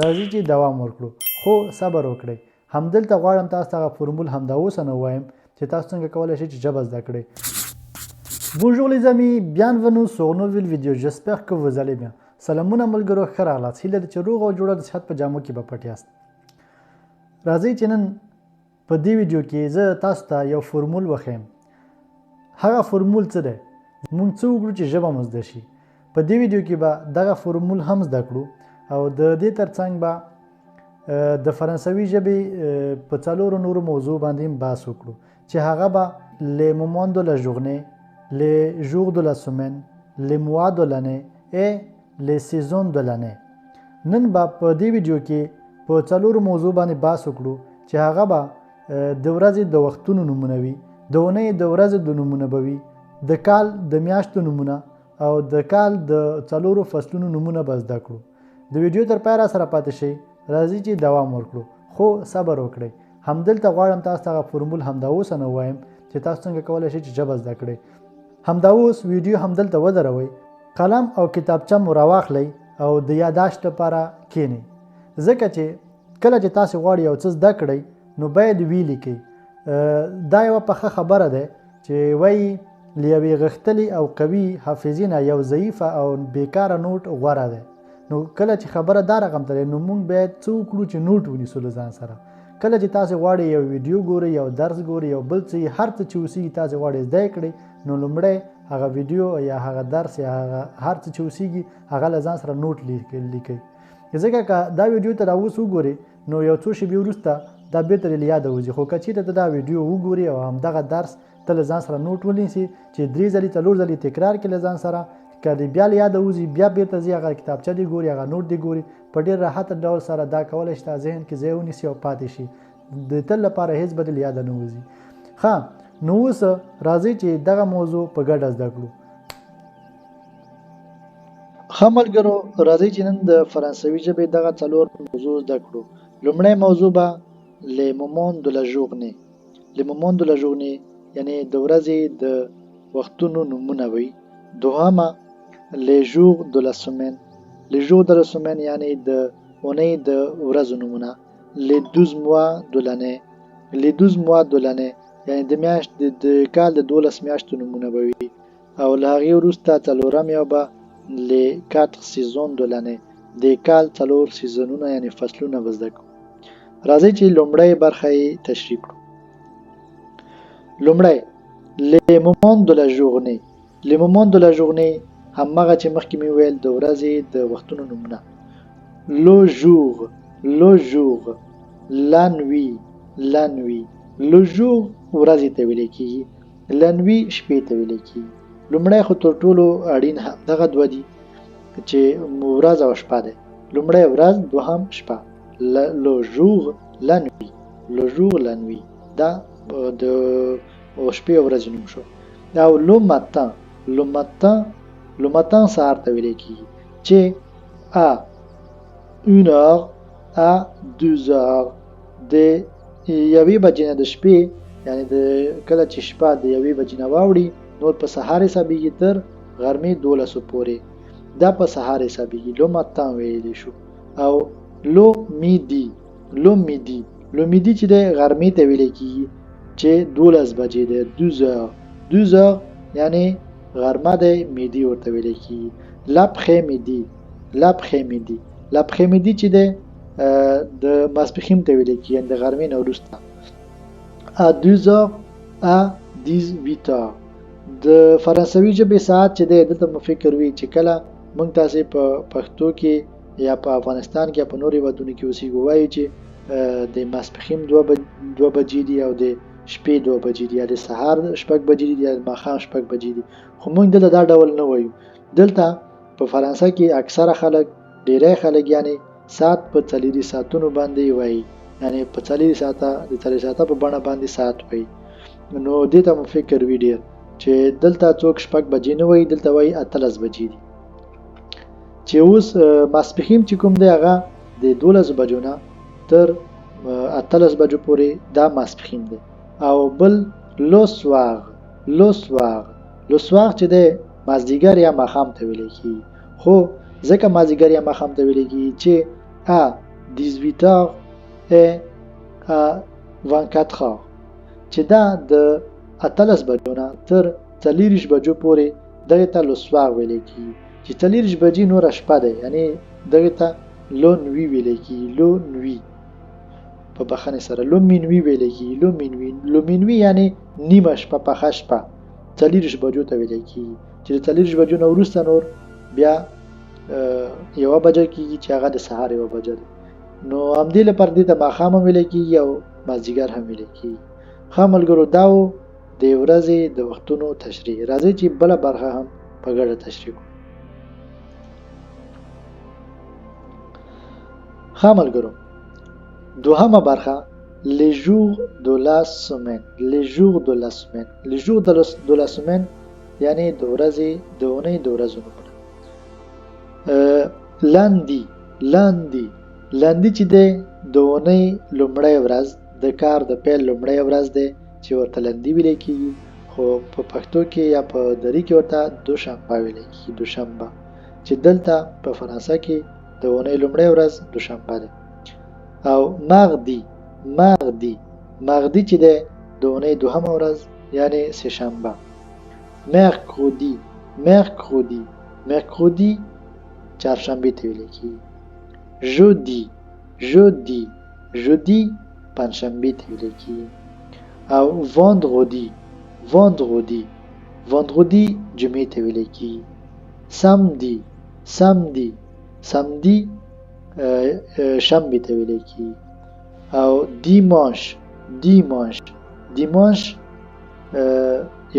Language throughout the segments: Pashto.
راځي چې دوام ورکړو خو صبر وکړئ. همدلته غواړم تاسو ته هغه فورمول همدا اوسنه ووایم چې تاسو څنګه کولای شئ چې ژبه زده کړئ. Bonjour les amis, bienvenue sur une nouvelle vidéo. J'espère que vous allez bien. سلامونه ملګرو، ښه راغلاست. هیله ده چې روغ او جوړه د صحت په جامو کې به پټ یاست. راځئ چې نن په دې ویډیو کې زه تاسو ته یو فورمول وښیم. هغه فورمول څه دی؟ مونږ څه وکړو چې ژبه مو زده شي؟ په دې ویډیو کې به دغه فورمول هم زده کړو او د دې ترڅنګ به د فرانسوي ژبې په څلورو نورو موضوع باندې هم بحث وکړو چې هغه به les moments de la journée, les jours de la semaine, les mois de l'année et les saisons de l'année. نن به په دې ویډیو کې په څلورو موضوع باندې بحث وکړو چې هغه به د ورځې د وختونو نومونه وي، د اونۍ د ورځې د نومونه به وي، د کال د میاشتو نومونه او د کال د څلورو فصلونو نومونه به زده کړو. د ویډیو تر پایه را سره پاتې شئ. راځي چې دوام ورکړو خو صبر وکړئ. همدلته غواړم تاسو ته هغه فورمول همدا اوسنه ووایم چې تاسو څنګه کولای شئ چې ژبه زده کړئ. همدا اوس ویډیو همدلته ودروئ، قلم او کتابچه مو راواخلئ او د یاداشت لپاره کینئ، ځکه چې کله چې تاسو غواړئ یو څه زده کړئ نو باید ویلیکئ. دا یوه پخه خبره ده چې وایي له یوې غښتلې او قوي حافظې نه یو ضعیفه او بیکاره نوټ غوره دی. نو کله چې خبره دا رقم ته ده نو موږ باید څه وکړو چې نوټ ونیسو له ځان سره. کله چې تاسو غواړئ یو ویډیو ګورئ، یو درس ګورئ، یو بل څه، هر څه چې اوسېږي تاسو غواړئ زده یې کړئ، نو لومړی هغه ویډیو یا هغه درس یا هغه هر څه چې اوسېږي هغه له ځان سره نوټ لیکئ. ځکه که دا ویډیو ته دا اوس وګورئ نو یو څو شېبې وروسته دا بېرته له یاده وځي، خو که چېرته ته دا ویډیو وګورې او همدغه درس ته له ځان سره نوټ ونیسې چې درې ځلې څلور ځلې تکرار کړې له ځان سره، که دې بیا له یاده وځي بیا بېرته ځي هغه کتابچه دې ګوري، هغه نوټ دې ګوري، په ډېر راحت ډول سره دا کولی شي تا ذهن کې ځای ونیسي او پاتې شي، د تل لپاره هېڅ به دې له یاده نه وځي. ښه نو اوس راځئ چې دغه موضوع په ګډه زده کړو. ښه ملګرو، راځئ چې نن د فرانسوي ژبې دغه څلور موضوع زده کړو. لومړی موضوع به les moments de la journée، les moments de la journée یعنی د ورځې د وختونو نومونه وي. دوهمه les jours de la semaine، les jours de la semaine یعنی د اونۍ د ورځو نومونه. les 12 mois de l'année، les 12 mois de l'année یعنی د میاشت د کال د 12 میاشتو نومونه به وي. او له هغې وروسته څلورم یو به les 4 saisons de l'année، د کال څلور سیزنونه یعنی فصلونه به زده کړو. راځئ چې لومړی برخه یې تشریح کړو. لومړی les moments de la journée، les moments de la journée هماغه چې مخکې مې وویل د ورځې د وختونو نومونه. le jour، le jour، la nuit، la nuit. le jour ورځې ته ویل کېږي، la nuit شپې ته ویل کېږي. لومړی خو تر ټولو اړین همدغه دوه دي چې ورځ او شپه ده. لومړی ورځ، دوهم شپه. le jour، la nuit، le jour، la nuit دا د شپې او ورځې نوم شو. او le matin، le matin، le matin سهار ته ویل کېږي چې à une heure، à deux heures، د یوې بجې نه د شپې یعنی د کله چې شپه د یوې بجې نه واوړي نور په سهار حسابېږي تر غرمې دولسو پورې، دا په سهار حسابېږي، le matin ویلی شو. او le midi، le midi، le midi چې دی غرمې ته ویل کېږي چې 12 بجې دی، douze heures، douze heures یعنی غرمه دی، midi ورته ویل کېږي. l'après-midi، l'après-midi، l'après-midi چې دی د ماسپښین ته ویل کېږي یعنی د غرمې نه وروسته. à douze heures، à 18 heures. د فرانسوي ژبې ساعت چې دی دلته مو فکر وي چې کله موږ تاسې په پښتو کې یا په افغانستان کې یا په نورو هېوادونو کې اوسېږو وایو چې د ماسپښین دوه بجې دي او د شپې دوه بجې دي یا د سهار شپږ بجې دي یا د ماښام شپږ بجې دي، خو موږ دلته دا ډول نه وایو. دلته په فرانسه کې اکثره خلک، ډیری خلک یعنی ساعت په څلېري ساعتونو باندې وایي، یعنی په څلېري ساعته د څلېري ساعته په بڼه باندې ساعت وایي. نو دې ته مو فکر وي ډېر چې دلته څوک شپږ بجې نه وایي، دلته وایي 18 بجې دي. چې اوس ماسپښین چې کوم دی هغه د 12 بجو نه تر 18 بجو پورې دا ماسپښین دی. او بل le soir، le soir، le soir چې دی مازدیګر یا ماښام ته ویل کېږي، خو ځکه مازدیګر یا ماښام ته ویل کېږي چې à 18 heures et à 24 heures چې دا د 18 بجو نه تر 24 بجو پورې دغه ته le soir ویل کیږي، چې 24 بجې نوره شپه ده، یعنی دغه ته la nuit ویل کیږي. la nuit په بخښنې سره le minuit ویل کیږي. le minuit، le minuit یعنی نیمه شپه، پخه شپه 24 بجو ته ویل کیږي، چې د 24 بجو نه وروسته نور بیا 1 بجه کیږي چې هغه د سهار 1 بجه ده. نو همدې لپاره دې ته ماښام هم ویل کیږي او مازدیګر هم ویل کیږي. ښه ملګرو، دا و د ورځې د وختونو تشریح. راځئ چې بله برخه هم په ګډه تشریح کړو. ښه ملګرو، دوهمه برخه les jours de la semaine، les jours de la semaine، les jours de la semaine یعنی د ورځې، د اونۍ د ورځو نومونه. lundi، lundi، lundi چې دی د اونۍ لومړی ورځ، د کار د پیل لومړی ورځ دی چې ورته lundi ویل کیږي، خو په پښتو کې یا په دري کې ورته دوشنبه ویل کیږي. دوشنبه چې دلته په فرانسه کې د اونۍ لومړی ورځ دوشنبه ده. او mardi، mardi، mardi چې دی د اونۍ دوهمه ورځ یعنی سه شنبه. mercredi، mercredi، mercredi چهارشنبه ته ویل کیږي. jeudi، jeudi، jeudi پنجشنبه ته ویل کیږي. او vendredi، vendredi، vendredi جمعې ته ویل کیږي. samedi، samedi، samedi شنبه ته ویل کیږي. او dimanche، dimanche، dimanche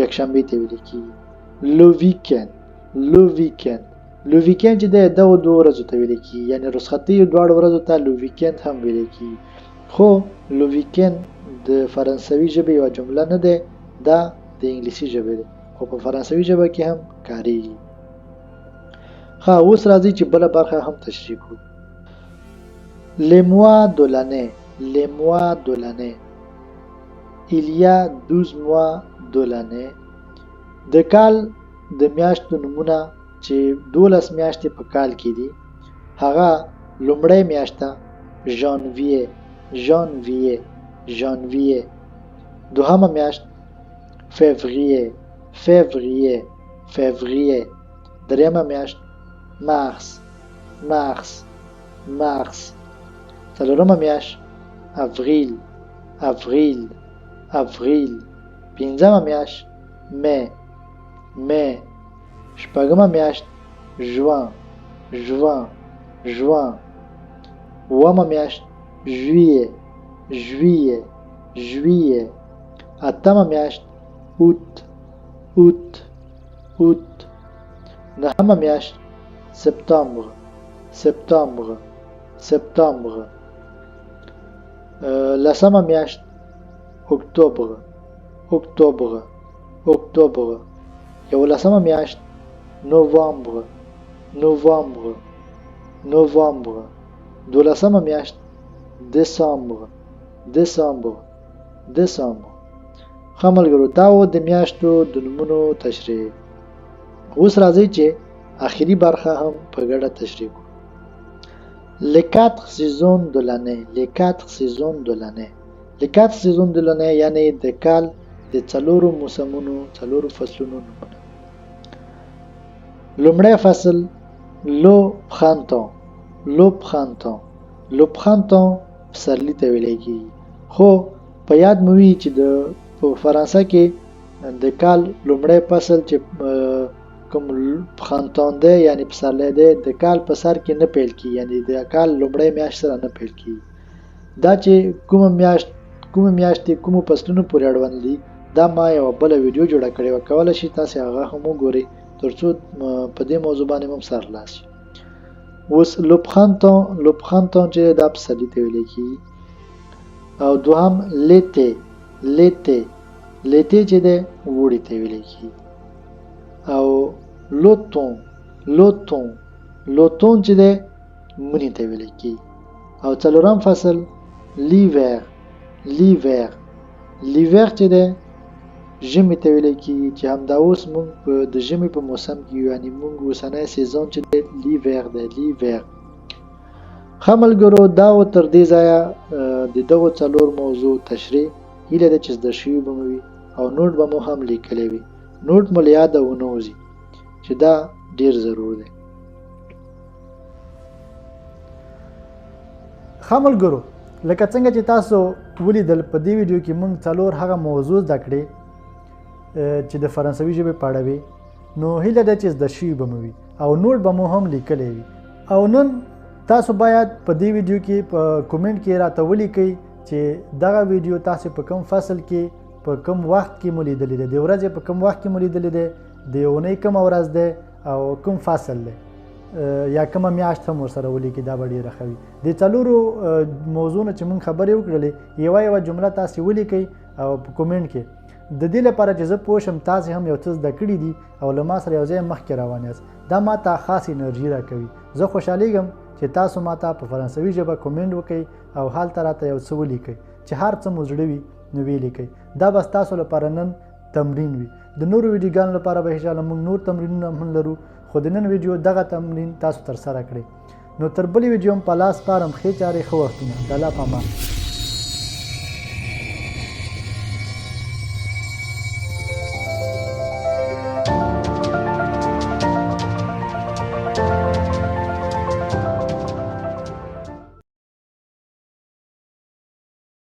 یکشنبه ته ویل کیږي. le week-end، le week-end، le week-end چې دی دغو دوو ورځو ته ویل کیږي، یعنی رخصتیو دواړو ورځو ته le week-end هم ویل کیږي. خو le week-end د فرانسوي ژبې یوه جمله نه ده، دا د انګلیسي ژبې ده، خو په فرانسوي ژبه کې هم کاریږي. ښه، اوس راځئ چې بله برخه هم تشریح کړو. Les mois de l'année، les mois de l'année. Il y a 12 mois de l'année. د کال د میاشتو نومونه چې 12 میاشتې په کال کې دي، هغه لومړی میاشته janvier، janvier، janvier. دوهمه میاشت février، février، février. درېیمه میاشت mars، mars، mars. څلورمه میاشت avril، avril، avril. پنځمه میاشت mai، mai. شپږمه میاشت juin، juin، juin. اوومه میاشت juillet، juillet، juillet. اتمه میاشت août، août، août. نهمه میاشت septembre، septembre، septembre. لسمه میاشت octobre، octobre، octobre. یولسمه میاشت novembre، novembre، novembre. دولسمه میاشت décembre، décembre، décembre. ښه ملګرو، دا و د میاشتو د نومونو تشریح. اوس راځئ چې اخري برخه هم په ګډه تشریح کړو. Les quatre saisons de l'année، les quatre saisons de l'année، les quatre saisons de l'année یعنی د کال د څلورو موسمونو، څلورو فصلونو نومونه. لومړی فصل le printemps، le printemps، le printemps پسرلي ته ویل کیږي، خو په یاد مو وي چې د په فرانسه کې د کال لومړی فصل چې کوم printemps دی یعنی پسرلی دی، د کال په سر کې نه پیل کیږي، یعنی د کال لومړی میاشت سره نه پیل کیږي. دا چې کومه میاشت، کومې میاشتې کومو فصلونو پورې اړوند دي، دا ما یوه بله ویډیو جوړه کړې وه، کولی شئ تاسې هغه هم وګورئ ترڅو په دې موضوع باندې هم سر خلاص شي. اوس le printemps، le printemps چې دا پسرلي ته ویل کیږي. او دوهم l'été، l'été، l'été چې دی اوړي ته ویل کیږي. او l'automne، l'automne، l'automne چې دی مني ته ویل کیږي. او څلورم فصل l'hiver، l'hiver، l'hiver چې دی ژمي ته ویل کیږي، چې همدا اوس موږ د ژمي په موسم کې یو، یعنی موږ اوسنی saison چې دی l'hiver دی، l'hiver. ښه ملګرو، دا و تر دې ځایه د دغو څلور موضوع تشریح. هیله ده چې زده شوي به مو وي او نوټ به مو هم لیکلی وي. نوټ مو له یاده ونه وځي چې دا ډیر ضرور دی. ښه ملګرو، لکه څنګه چې تاسو ولیدل، په دې ویډیو کې موږ څلور هغه موضوع زده کړې چې د فرانسوي ژبې په اړه وي. نو هیله ده چې زده شوي به مو وي او نوټ به مو هم لیکلی وي. او نن تاسو باید په دې ویډیو کې په کومنټ کې راته ولیکئ چې دغه ویډیو تاسو په کوم فصل کې، په کوم وخت کې مو لیدلې ده، د ورځې په کوم وخت کې مو لیدلې ده، د اونۍ کومه ورځ ده او کوم فصل ده، یا کومه میاشت هم ورسره ولیکئ، دا به ډېره ښه وي. د څلورو موضوع نه چې موږ خبرې وکړلې، یوه یوه جمله تاسې ولیکئ او په کومنټ کې، د دې لپاره چې زه پوه شم تاسې هم یو څه زده کړي دي او له ما سره یو ځای مخکې روان یاست. دا ما ته خاص انرژي راکوي. زه خوشحالېږم چې تاسو ما ته په فرانسوي ژبه کومنټ وکړئ او هلته راته یو څه ولیکئ، چې هر څه مو زړه وي نو ویې لیکئ. دا به ستاسو لپاره نن تمرین وي. د نورو ویډیوګانو لپاره به انشاءالله موږ نور تمرینونه هم لرو، خو د نن ویډیو دغه تمرین تاسو ترسره کړئ. نو تر بلې ویډیو هم په لاس پارم. ښې چارې، ښه وختونه، د الله په امان.